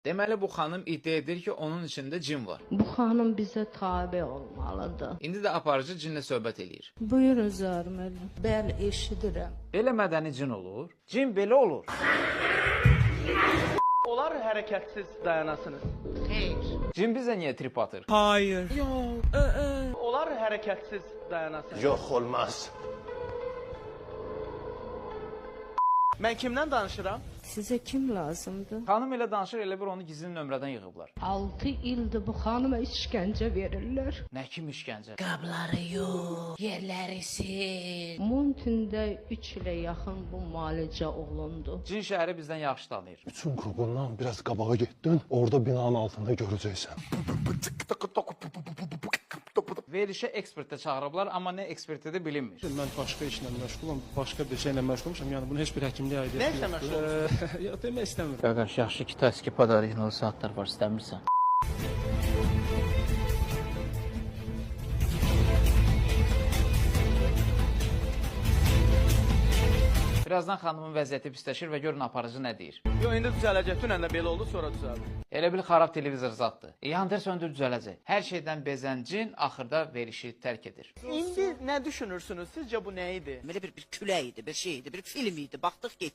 Deməli bu xanım iddia edir ki, onun içində cin var. Bu xanım bizə tabe olmalıdır. İndi də aparıcı cinlə söhbət eləyir. Buyurun Zaur müəllim. Bəli, eşidirəm. Belə mədəni cin olur. Cin belə olur. Olar hərəkətsiz dayanasınız. Cin bizə niyə trip atır? Olar hərəkətsiz dayanasınız. Yox olmaz. Mən kimdən danışıram? Sizə kim lazımdır? Xanım elə danışır, elə bir onu gizli nömrədən yığıblar. 6 ildir bu xanıma işgəncə verirlər. Nə kim işgəncə? Qabları yox, yerləri sil. Montində 3 ilə yaxın bu müalicə olundu. Cin şəhəri bizdən yaxşı tanıyır. Bütün kurğundan biraz qabağa getdin, orada binanın altında görəcəksən. Verilişə ekspert də çağırıblar, amma nə eksperti də bilinmir. Mən başqa işlə məşğulam, başqa bir şeylə məşğulmuşam. Yəni bunun heç bir həkimliyə aidiyyəti Nə işlə yoxdur. Yox, demək istəmirəm. Qaqaş, yaxşı ki, taski padarıcılı saatlar var, istəmirsən. Birazdan xanımın vəziyyəti pisləşir və görün aparıcı nə deyir. Yox, indi düzələcək. Dünən də belə oldu, sonra düzəldi. Elə bil xarab televizor zaddır. Yandır söndür düzələcək. Hər şeydən bezən cin axırda verilişi tərk edir. İndi nə düşünürsünüz? Sizcə bu nə idi? Belə bir külək idi, bir şey idi, bir film idi. Baxdıq getdi.